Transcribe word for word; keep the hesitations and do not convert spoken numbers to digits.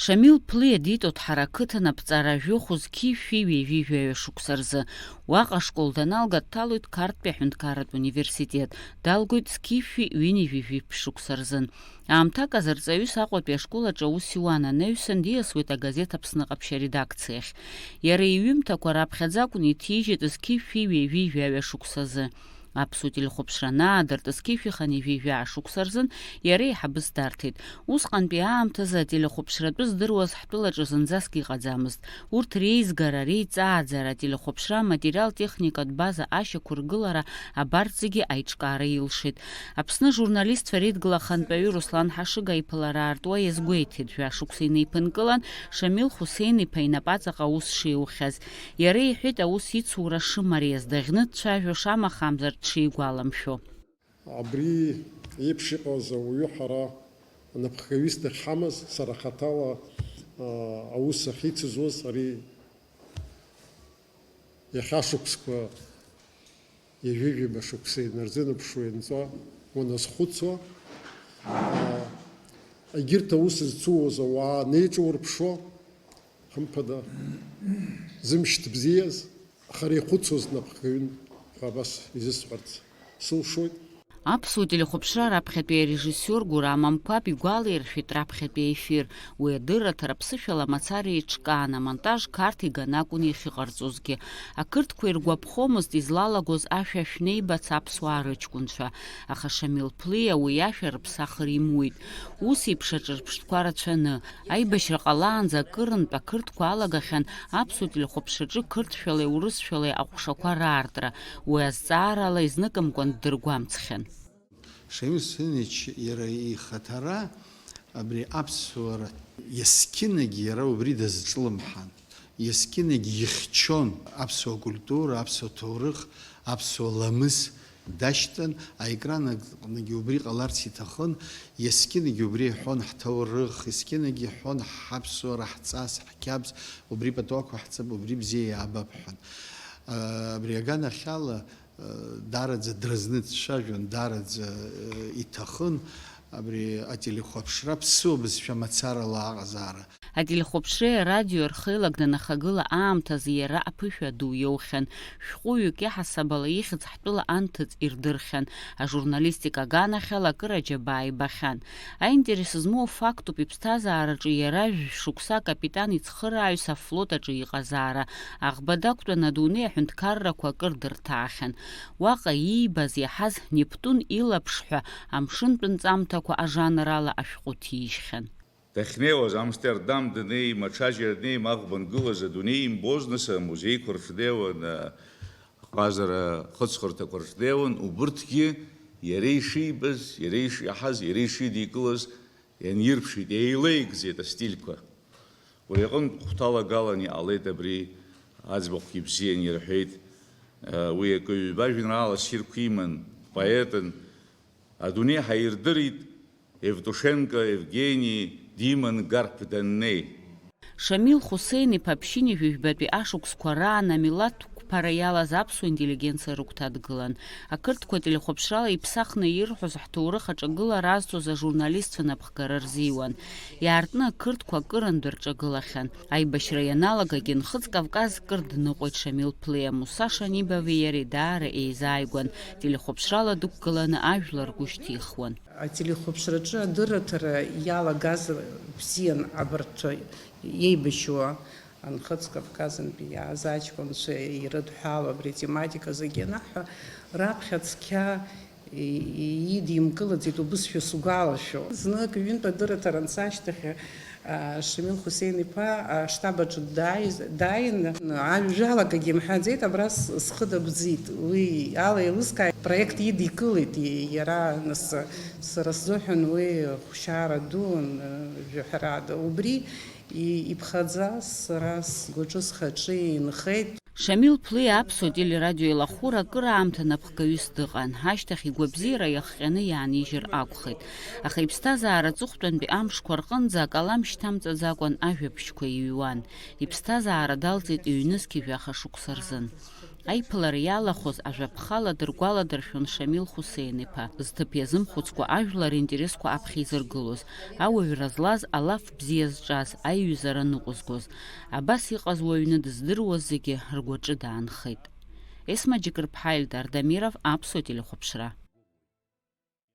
Шамил Ԥлиа дитәоуп Ҳара ақыҭан аԥҵара жәохә зқьи жәшәи ҩажәи жәаҩа шықәса рзы. Уаҟа ашкол даналга, дҭалоит Қарҭтәи аҳәынҭқарратә университет, далгоит зқьи жәшәи ҩынҩажәи жәиԥшь шықәса рзын. Аамҭак азы арҵаҩыс Аҟәатәи ашкол аҿы аус иуан, анаҩсан диасуеит агазеҭ Аԥсны Ҟаԥшь аредакциахь. Иара иҩымҭақәа раԥхьаӡа акәын иҭижьит зқьи жәшәи ҩажәи жәаҩа шықәсазы. Аԥсуа телехәаԥшра анаадырт, зқьи жәшәи хынҩажәи жәаа шықәса рзын иара еиҳабыс дарҭеит. Усҟантәи аамҭазы ателехәаԥшратәы здыруаз ҳтәылаҿы зынӡаск иҟаӡамызт. Урҭ реизгара, реиҵааӡара, ателехәаԥшра аматериал-техникатә база ашьақәыргылара, абарҭ зегьы аиҿкаара илшеит. Аԥсны ажурналистцәа реидгыла ахантәаҩы Руслан Ҳашыга иԥылара аартуа иазгәеиҭеит, жәа шықәса инеиԥынкылан Шамил Хусеин-иԥа инапаҵаҟа аус шеиухьаз. Иара иҳәеит, аус ицура шымариаз, даӷьны дцәажәо шамахамзар дшигәаламшәо. Абри еиԥш иҟаз ауаҩы ҳара анапхгаҩыс дахьҳамаз, сара хаҭала, аа, аус ахьицызуаз, ари иахьа шықәсқәа, ҩажәи жәаба шықәса инарзынаԥшуа ианҵа уаназхәыцуа, аа, егьырҭ аус зцуаз ауаа неиҿаурԥшуа, хымԥада, зымшьҭ бзиаз, хара ихәыцуаз напхгаҩын ҳәа абас изысҳәарц сылшоит. Аԥсуа телехәаԥшра раԥхьатәи арежиссиор Гурам Амқәаб игәалаиршәеит раԥхьатәи аефир. Уи адырраҭара ԥсышәала мацара еиҿкаан, амонтаж Қарҭ иганы акәын иахьыҟарҵозгьы. Ақырҭқәа иргәаԥхомызт излалагоз ашәа шәнеибац аԥсуаа рыҷкәынцәа. Аха Шамил Ԥлиа уи ашәа рыԥсахыр имуит. Ус еиԥш аҿырԥштәқәа рацәаны, аибашьра ҟалаанӡа акырынтә ақырҭқәа алагахьан аԥсуа телехәаԥшраҿы қырҭшәалеи урысшәалеи аҟәшақәа раартра, уи азҵаарала изныкымкәан ддыргәамҵхьан. Шамил Хусеинович иара ихаҭара абри аԥсуара иаскьынагь иара убри дазҿлымҳан. Иаскьынагь ихьчон аԥсуа культура, аԥсуа ҭоурых, аԥсуа ламыс дашьҭан, аекран аҟныгьы убри ҟаларц иҭахын, иаскьынагь убри иҳәон ҳҭоурых, иаскьынагь иҳәон ҳаԥсуара, ҳҵас, ҳқьабз, убри пату ақәаҳҵап, убри бзиа иаабап ҳәан. Абри аганахьала, даараӡа дразны дцәажәон, даараӡа иҭахын абри ателехәаԥшра ԥсуа бызшәа мацарала аҟазаара. Ателехәаԥшреи арадиои рхеилак данахагыла аамҭазы иара аԥышәа ду иоухьан. Шәҟәыҩҩык иаҳасабала ихьӡ ҳтәыла анҭыҵ ирдырхьан. Ажурналистика аганахьала акыр аџьабаа ибахьан. Аинтерес змоу фактуп иԥсҭазаараҿы иара жәшықәса акапитан ицхырааҩыс афлот аҿы иҟазаара. Аӷба дақәтәан адунеи аҳәынҭқаррақәа акыр дырҭаахьан. Уаҟа иибаз иаҳаз Нептун илаԥш ҳәа амшынтә нҵамҭақәа ажанр ала ашәҟәы ҭижьхьан. Дахьнеиуаз Амстердам даннеи, ма Ҽаџьара днеи, ма Аӷба ангылаз адунеи имбоз, нас амузеиқәа рҿы днеиуан, аҟазара хыҵхырҭақәа рҿы днеиуан, убырҭгьы иара ишибаз, иара ишиаҳаз, иара ишидикылаз ианирԥшит, еилеигӡеит астильқәа. Уи аҟынтә хәҭалагалан иҟалеит абри, аӡбахәгьы бзиан ирҳәеит, уи акы-ҩба жәеинраала ссирқәа иман, поетын, адунеи ҳаирдырит, Евтушенко Евгени диман Гарԥ даннеи. Шамил Хусеин-иԥа ԥшьынҩажәи жәбатәи ашықәсқәа раан амилаҭ қәԥара иалаз аԥсуа интеллигенциа рыгәҭа дгылан. Ақырҭқәа телехәаԥшрала иԥсахны ирҳәоз ҳҭоурых аҿагылара азҭоз ажурналистцәа напхгара рзиуан. Иаартны ақырҭқәа акырынтә рҿагылахьан. Аибашьра ианалагагьы Нхыҵ Кавказ кыр дныҟәеит Шамил Ԥлиа. Муса Шанибови иареи даара еизааигәан. Телехәаԥшрала дықәгыланы ажәлар ргәы шьҭихуан. Ателехәаԥшраҿы адырраҭара иалагаз бзиан абарҭ еибашьуа, Нхыҵ Кавказынтәи иааз аҷкәынцәа ирыдҳәалоу абри атематика зегьы анаҳҳәа, раԥхьа цқьа и-, и-, идимкылаӡеит убызшәа сгәалашәо. Знык ҩынтә адырраҭара анца ашьҭахь, а, Шамил Хусеин-иԥа аштаб аҿы дааиз-, дааин, ажәалагагьы имҳәаӡеит, абра с-, схы дагәӡит. Уи ала еилыскааит, проект идикылеит и-, иара, нас, сара сзыҳәан уи хәшьара дуун, э, жәаҳәарада. Убри и-, иԥхаӡа сара сгәаҿы схаҿы инхеит. Шамил Ԥлиа аԥсуа телерадио еилахәыра акыраамҭа напхгаҩыс дыҟан, ашьҭахь игәабзиара иахҟьаны иаанижьыр акәхеит. Аха иԥсҭазаара аҵыхәтәантәи амшқәа рҟынӡа акалам шьҭамҵаӡакәан ажәабжьқәа иҩуан. Иԥсҭазаара далҵит ҩнызқьи жәаха шықәса рзын. Аиԥылара иалахәыз ажәаԥхала дыргәаладыршәон Шамил Хусеин-иԥа, зҭыԥ иазымхәыцкәа ажәлар ринтересқәа аԥхьа изыргылоз, ауаҩра злаз, алаф бзиа зҿаз, аиҩызара ныҟәызгоз. Абас иҟаз уаҩны дыздыруаз зегьы ргәаҿы даанхеит. Есма Џьыкырԥҳа, Ельдар Дамиров, Аԥсуа телехәаԥшра.